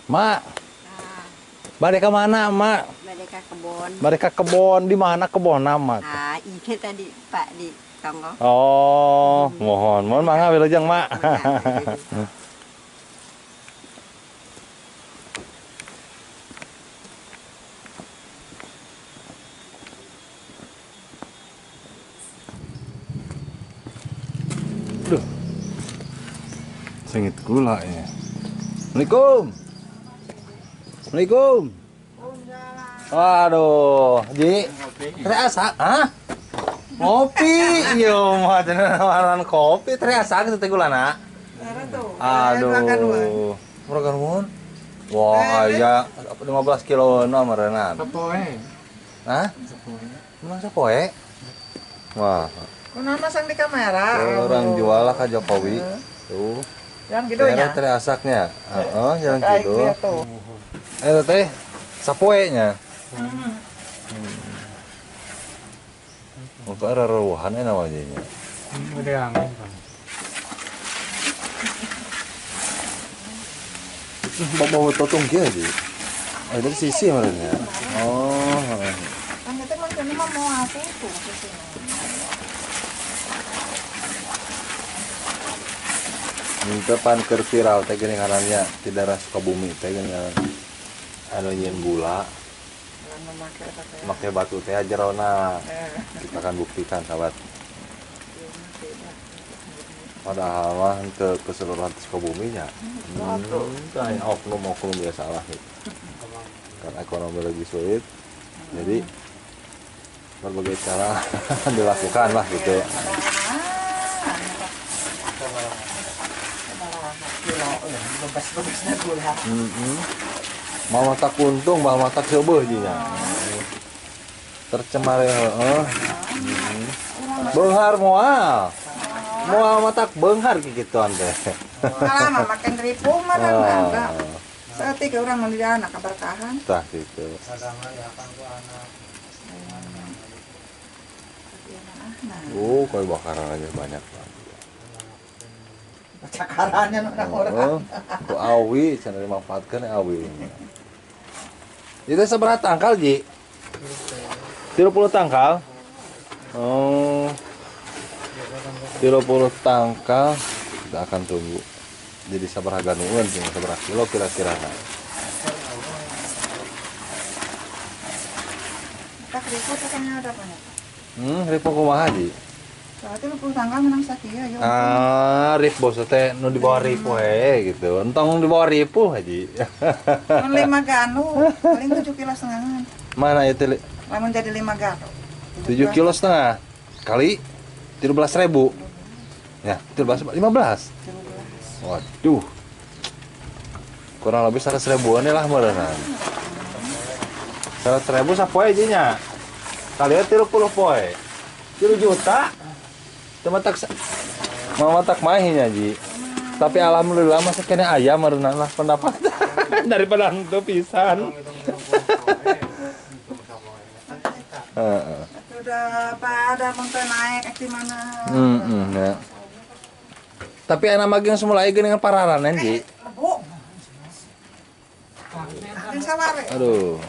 Mak. Bade ka mana, Mak? Bade ka kebon. Bade ka kebon, di mana kebon Mak? Ah, ini tadi Pak di tonggo. Oh, mohon, mohon mangga wilujeng, Mak. Duh. Sengit gula ya. Assalamualaikum. Assalamualaikum. Waduh, Ji. Teriasa, hah? Ngopi, yo mah cenah kopi teriasa kitu teh gulana. Aduh. Murah nuhun. Wah, aya 15 kilo na meureunna. Sapoe. Hah? Sapoe. Menang sapoe? Wah. Kunaon masang di kamera? Orang jual lah ka Jokowi. Tuh. Yang kidunya. Teriasaknya. Heeh, jalan kidu. Teh sapoe nya. Muka raruhan enak wajahnya. Udah angin, Bang. Bawa totung kieu aja. Oh, dari sisi merenya. Oh. Kan kita mah kan mah mau apa itu sisi. Minta pan keur viral teh geuning ngarannya di daerah Sukabumi teh geuning ngaran. Anu nyieun gula. Make batu teh jerona. Kita akan buktikan sahabat. Padahal mah ke keseluruhan Sukabumi nya. Kayak oknum-oknum biasa lah gitu. Karena ekonomi lagi sulit. Jadi berbagai cara dilakukan lah gitu. Mau matak untung, mau matak seubeuh jinya. Tercemar heeh. Beunghar moal. Moal matak beunghar kikituan teh. Kalah mah makan ripu mah enggak. Saeutik urang mun di anak kaberkahan. Tah kitu. Oh, kayu bakaran aja banyak banget. Cakarannya orang-orang. Ku awi, cenah dimanfaatkeun awi. Itu seberapa tangkal, Ji? 30 tangkal. Oh. 30 tangkal. Kita akan tunggu. Jadi sabaraha ganungan, sabaraha kilo kira-kira. Tak ribu teh kan ada banyak. Ribu kumaha, Ji? Berarti 50 tangkal menang sakieu ya. Ah, ribu teh nu di bawah ribu we gitu. Entong di bawah ribu Haji. Mun 5 ganu, paling 7 kilo setengah. Mana itu? Lamun jadi 5 ganu. 7 kilo setengah kali 13.000. Ya, 13 15. 13. Waduh. Kurang lebih 100 ribuan lah meureunna. 100 ribu sapoe jinya. Kali 30 poe. 3 juta. Cuma tak mama tak mahinya Ji. Tapi alhamdulillah masih kena ayam merenang lah pendapat daripada hantu pisan. Udah pada sampai naik di mana. Ya. Tapi anak magang semula dengan pararanen Ji. Aduh.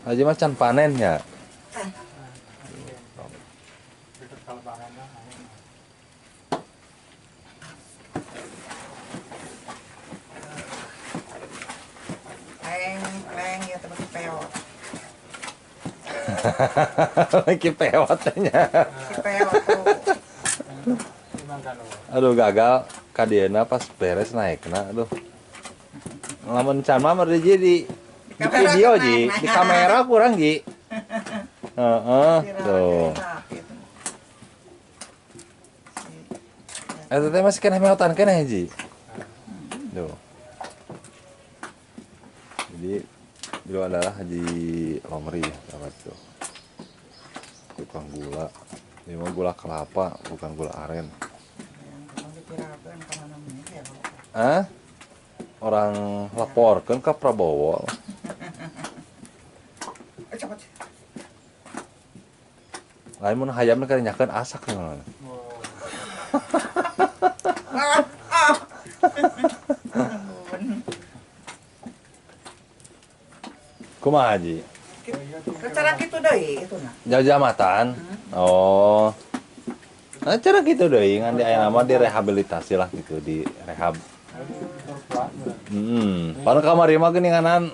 Haji mah can panen ya. Lagi pewatnya. Aduh gagal kadiena pas beres naikna aduh. Lamun can mah di video Ji, di kamera kurang Ji. Heeh, tuh. Eta teh masih keneh meotan keneh Ji. Tuh. Jadi beliau adalah Haji Lomri ya, sahabat tuh. Tukang gula. Ini mah gula kelapa, bukan gula aren. Hah? Orang laporkan ke Prabowo. Lain mun hayam keur nyakeun asak nih. Kumaha Haji? Cara kitu deui itu nah. Jajamatan. Oh. Nah, cara gitu deui ngan di aya nama direhabilitasi lah gitu, direhab. Pan kamari mah geuninganan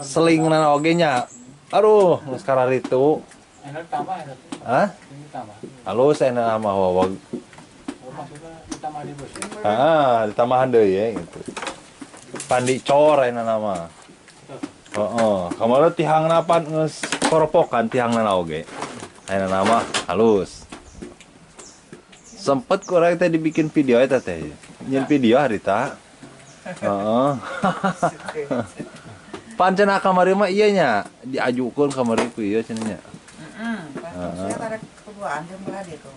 selingna oge nya. Aduh, geus kararitu. Enak tambah enak. Hah? Ini tambah. Halus enak mah wawag. Oh, maksudnya ditambah di bos. Heeh, ditambahan deui ya gitu. Pandi cor enak nama. Heeh, kamari tihangna pan geus koropokan tihangna oge. Ayeuna nama halus. Sempet kurang teh dibikin video eta teh. Nyen video harita. Heeh. Pancen kamari mah ieu nya diajukeun kamari ku ieu cenah nya. Heeh. Saya tarik keduaan jeung belah dieu tuh.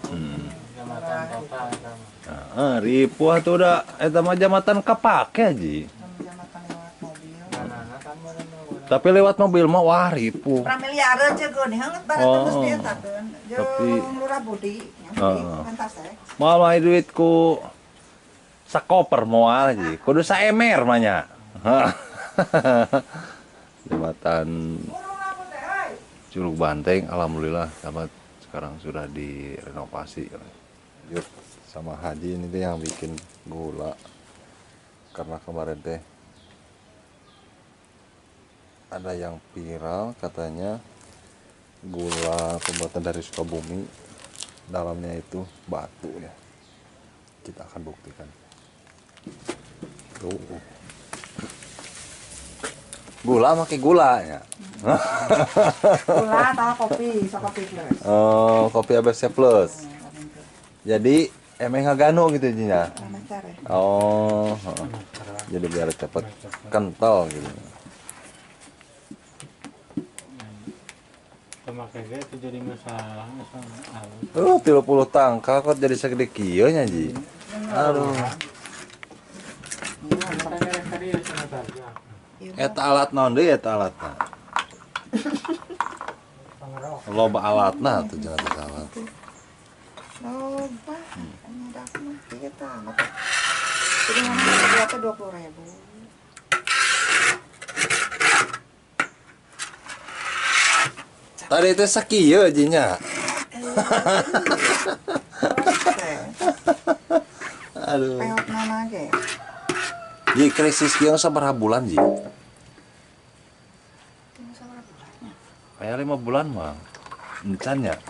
Jambatan total eta mah. Heeh, ripuh atuh da eta mah jambatan kapake Ji. Jambatan lewat mobil. Nah, kan meureun. Tapi lewat mobil mah wah ripuh. Pramiliareun ceuk geuning heungeut bareng terus dieu takeun. Jeung Lurah Budi nya Budi pentas teh. Moal mah duit ku sakoper moal Ji. Kudu saemer mah nya. Jembatan Curug Banteng alhamdulillah sahabat sekarang sudah direnovasi. Yuk sama Haji ini tuh yang bikin gula karena kemarin teh ada yang viral katanya gula pembuatan dari Sukabumi dalamnya itu batu ya. Kita akan buktikan. Tuh. Gula pakai gula ya. Gula atau kopi, so kopi plus. Oh, kopi ABC plus. Jadi emang ngagano gitu jinya. Oh, jadi biar cepet kental gitu. Itu jadi masalah. Oh, 30 tangkal kok jadi segede kieu nya Ji. Aduh. Eta alat naon deui eta alatna? Loba alatna atuh jangan alat. Loba. Nyedak mah kieu tah. Jadi ngomong teh 20.000. Tadi teh sakieu jinya. Aduh. Peot mana ge? Ji krisis kieu sabaraha bulan Ji? Kayak 5 bulan mah. Encan nya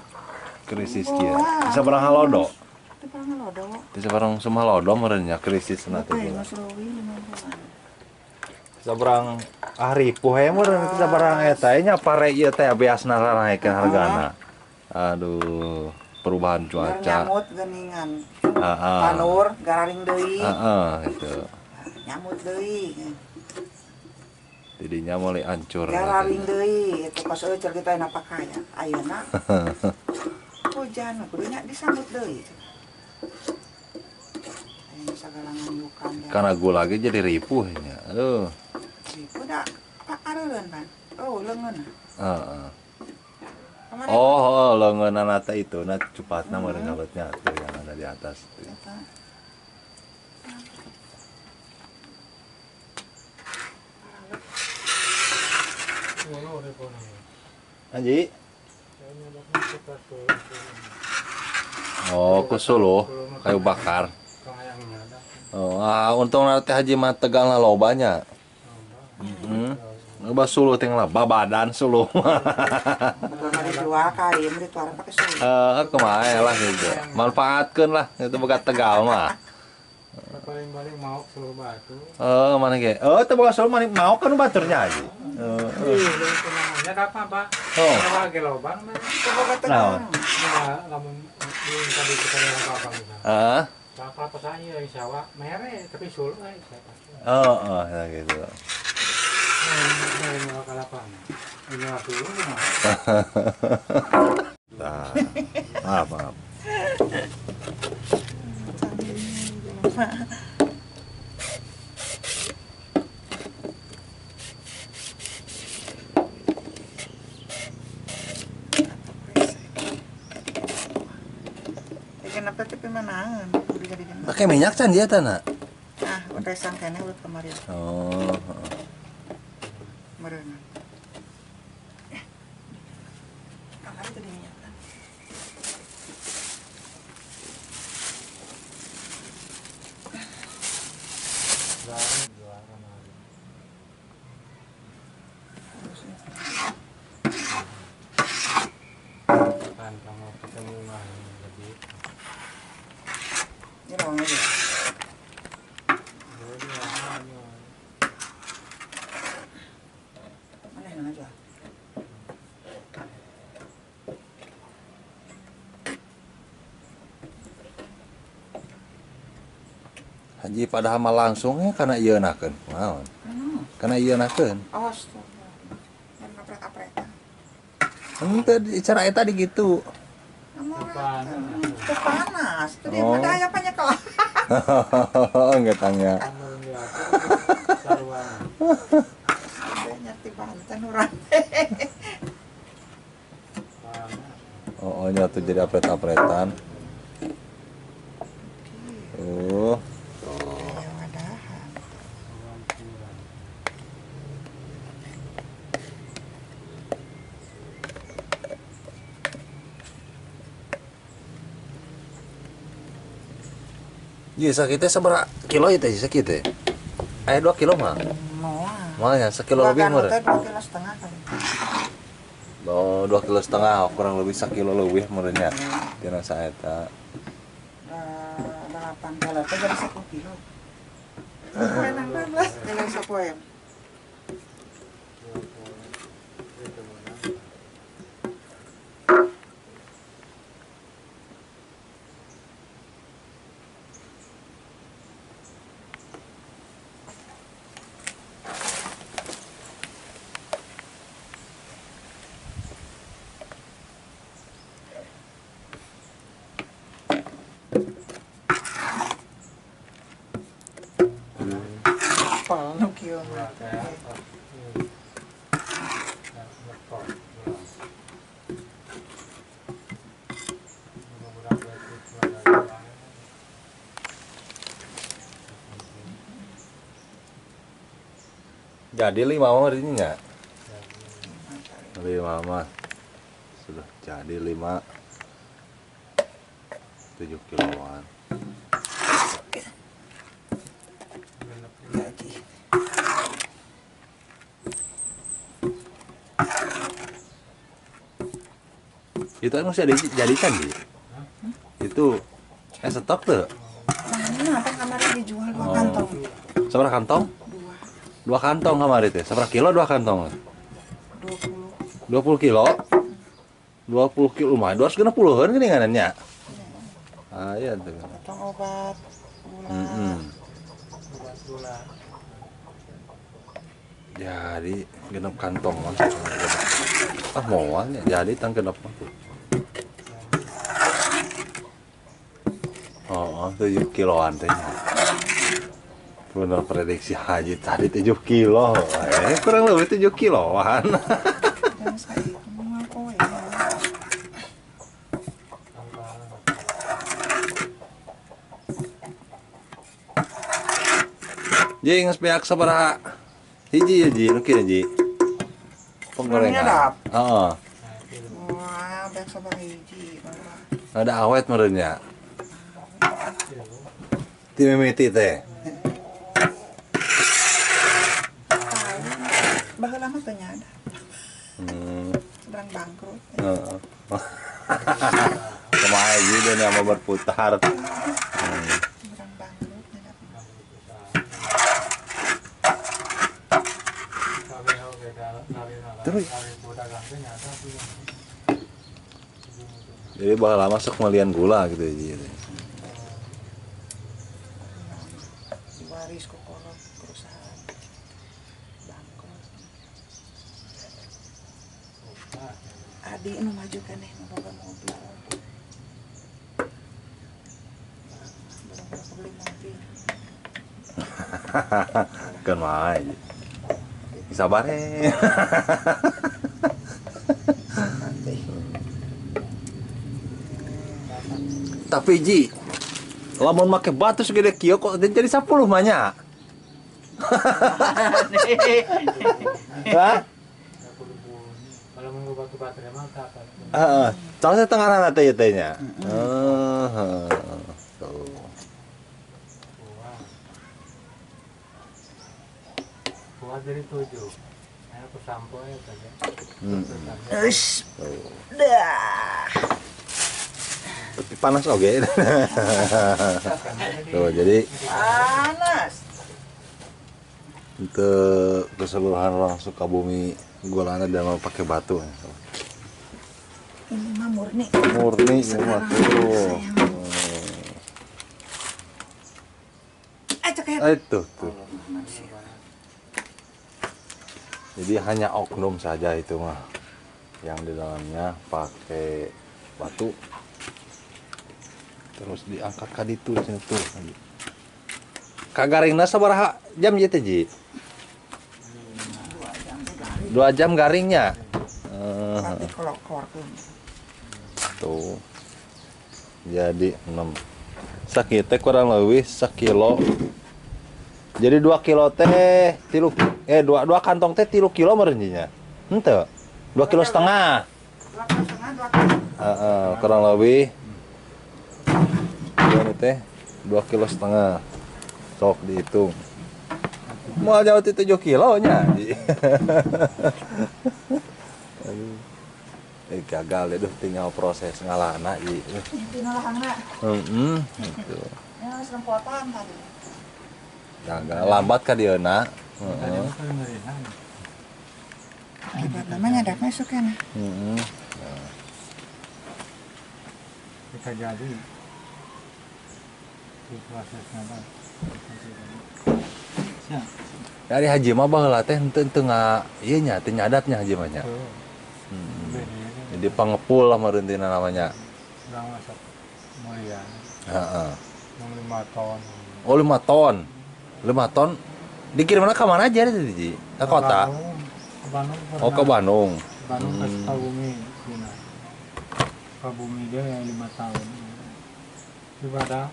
krisis kieu. Sabaraha halodo? Sabaraha semalodo meureun nya krisis na teh. Sabarang ripuh we meureun sabarang eta nya pare ieu teh beasna ranaikeun hargana. Aduh, perubahan cuaca. Nyamut geuningan. Heeh. Tanur gararing deui. Heeh, gitu. Nyamut deui. Tidinya mulai hancur. Gararing deui itu pas eueuh kita enak pakaya. Ayeuna. Hujan kudunya disambut deui. Ayeuna sagalangan yukan. Karena gula lagi jadi ripuh nya. Aduh. Ripuh da apa areureun pan? Oh, leungeun. Heeh. Oh, leungeunna teh itu na cupatna meureun ngaletnya tuh yang ada di atas. Haji. Oh, kusuluh kayu bakar. Oh, untung nanti Haji mah tegal lah lobanya. Loba suluh teh lah babadan suluh. Dijual kayu, dituaran pakai suluh. Kumaha lah gitu. Manfaatkeun lah itu boga tegal mah. Paling-paling maok suluh batu. Mana ge? Oh, teu boga suluh mana maok kan baturnya Haji. Heeh. Nya apa, Pak? Oh. Lagi lobang mah. Naon? Ya, lamun tadi kita apa misalnya. Heeh. Apa saya sawah mere tapi suluh we siapa. Oh, ya gitu. Nah, maaf, maaf. Pakai minyak can dia tanah. Ah, resang kene udah kemarin. Oh. Merenang. Ji padahal mah langsungnya karena ieu nakeun. Naon? Karena ieu nakeun. Awas tuh. Yang ngapret-apretan. Henteu cara eta di gitu. Itu panas. Itu dia pada aya panyekel. Enggak tanya. Nyati Banten urang. Oh, nyatu jadi apret-apretan. Tuh. Iya, sakitnya seberapa kilo itu sih sakitnya? 2 kilo mah? Mau ya, sekilo lebih murah. 2,5 kilo kali. Oh, 2,5 kilo, kurang lebih sekilo lebih murahnya. Tina saeta. 8 kilo teh jadi 10 kilo. Enak banget, nilai sapoe. Jadi 5 mah ini nya. 5 mah. Sudah jadi 5 7 kiloan. Itu kan masih ada jadi kan, Ji? Itu stok tuh. Mana apa kemarin dijual 2 kantong. Seberapa kantong? 2 kantong kemarin teh. Seberapa kilo 2 kantong? 20. 20 kilo? 20 kilo lumayan. 260-an gini nganannya. Ah iya tuh. Kantong obat gula. Obat gula. Jadi genep kantong langsung. Ah moalnya jadi tang genep mah. Oh, 7 kiloan teh. Bener prediksi Haji tadi 7 kilo. Kurang lebih 7 kiloan. Ji, geus beak sabaraha hiji ya Ji, nu kieu Ji. Penggorengan. Heeh. Wah, beak sabaraha hiji. Ada awet meureun nya. Ti mimiti teh. Baheula mah teu nyada. Sedang bangkrut. Heeh. Kumaha ji dunia mah berputar. Sedang bangkrut nyada. Terus. Jadi baheula mah sok melian gula gitu ji. Waris kokolot perusahaan bangkrut. Adi nu maju keneh nu boga mobil. Belum beli mobil. Kan wae. Sabar he. Tapi Ji, lamun make batu segede kieu kok jadi 10 mah nya. Hah? Kalau mau batu baterai mah apa? Heeh. Salah setengah teh teh nya. Heeh. Tuh. Kuat dari 7. Ayo aku sampo ya tadi. Ush. Dah. Tapi panas oke. Tuh, jadi panas. Untuk keseluruhan orang Sukabumi gulana dan mau pakai batu. Ini mah murni. Murni ini mah tuh. Itu tuh. Jadi hanya oknum saja itu mah yang di dalamnya pakai batu. Terus diangkat ka ditu cenah tuh. Kagaringna sabaraha jam ieu teh, Ji? 2 jam garingnya. Nanti kalau keluarkeun. Tuh. Jadi 6. Sakieu teh kurang lebih sekilo. Jadi 2 kilo teh 2 kantong teh 3 kilo meureun nya. Henteu. 2,5 kilo. 2,5 kilo, 2 kilo. Heeh, kurang lebih. Ini teh 2,5 kilo. Sok dihitung. Mau jauh 7 kilo nya. Aduh. Gagal deh tinggal proses ngalana ieu. Tina lahangna. Heeh, gitu. Ya sempotan tadi. Gagal lambat ka dieuna. Heeh. Akibat namanya ada masuk kan. Heeh. Bisa jadi. Di prosesnya Pak. Dari haji mah baheula teh henteu teu ieu nya teu nyadatnya haji mah nya. Jadi pangepul lah meureun tina namanya. Urang masuk mulia. Heeh. 5 ton. Oh 5 ton. 5 ton dikirimna ka mana aja teh, Ji? Ke kota. Ke Bandung. Oh, ke Bandung. Bandung ke Sukabumi dina. Sukabumi dia yang 5 tahun. Ibadah.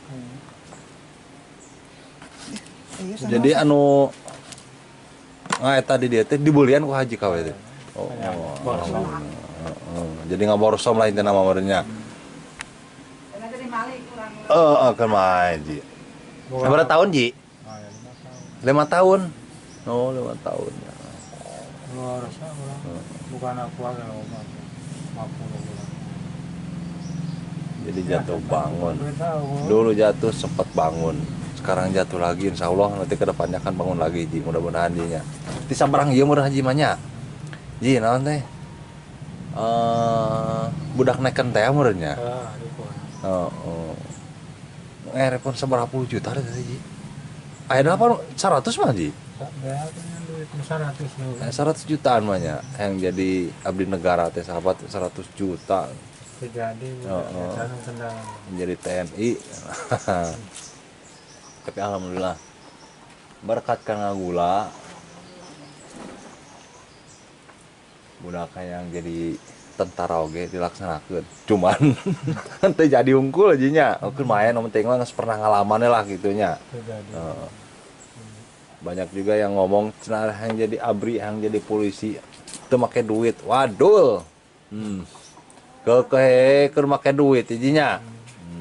Jadi anu eta di dieu teh dibulian ku haji kawe teh. Oh, jadi ngaborsom lah intina mah meureun nya. Heeh, keur main, Ji. Berapa tahun, Ji? 5 tahun. Oh, 5 tahun. Luar biasa urang. Bukan aku aja loh, 50 urang. Jadi jatuh bangun. Dulu jatuh sempat bangun. Sekarang jatuh lagi, insya Allah nanti kedepannya akan bangun lagi, Ji. Mudah-mudahan Ji nya. Ti sabarang ieu meureun haji mah nya. Ji, naon teh? Budak neken teh meureun nya. Heeh. Repon sabaraha puluh juta teh, Ji. Aya 100 mah, Ji. 100 jutaan mah nya yang jadi abdi negara teh sahabat 100 juta. Jadi menjadi TNI. Tapi alhamdulillah berkat karena gula budak yang jadi tentara oge dilaksanakeun. Cuman teu jadi unggul aja nya. Oke lumayan nu penting mah geus pernah ngalaman lah gitu nya. Banyak juga yang ngomong cenah yang jadi abri, yang jadi polisi teu make duit. Waduh. Kekeh keur make duit jinya.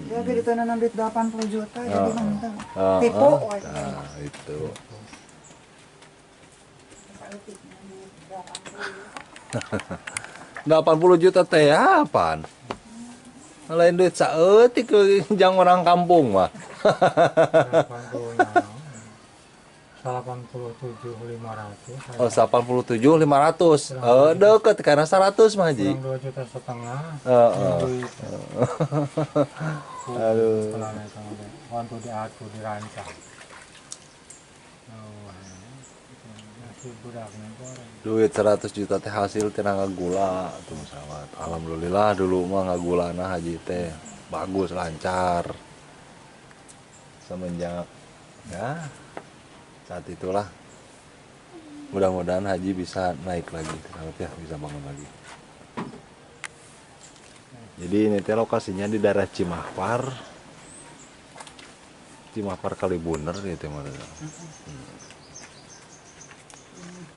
Ya ge diteunana duit 80 juta jadi mah henteu. Tipu we. Nah, itu. 80 juta teh apaan? Lain duit saeutik jang orang kampung mah. 87.500. Oh, 87.500. Oh, deket karena 100 mah, Ji. 2,5 juta. Heeh. Aduh. Waktu diatur dirancang. Duit 100 juta teh hasil tina ngagula tuh sahabat. Alhamdulillah dulu mah ngagulana haji teh bagus lancar. Semenjak ya saat itulah mudah-mudahan haji bisa naik lagi sahabat ya, bisa bangun lagi. Jadi ini teh lokasinya di daerah Cimahpar. Cimahpar Kalibuner gitu maksudnya.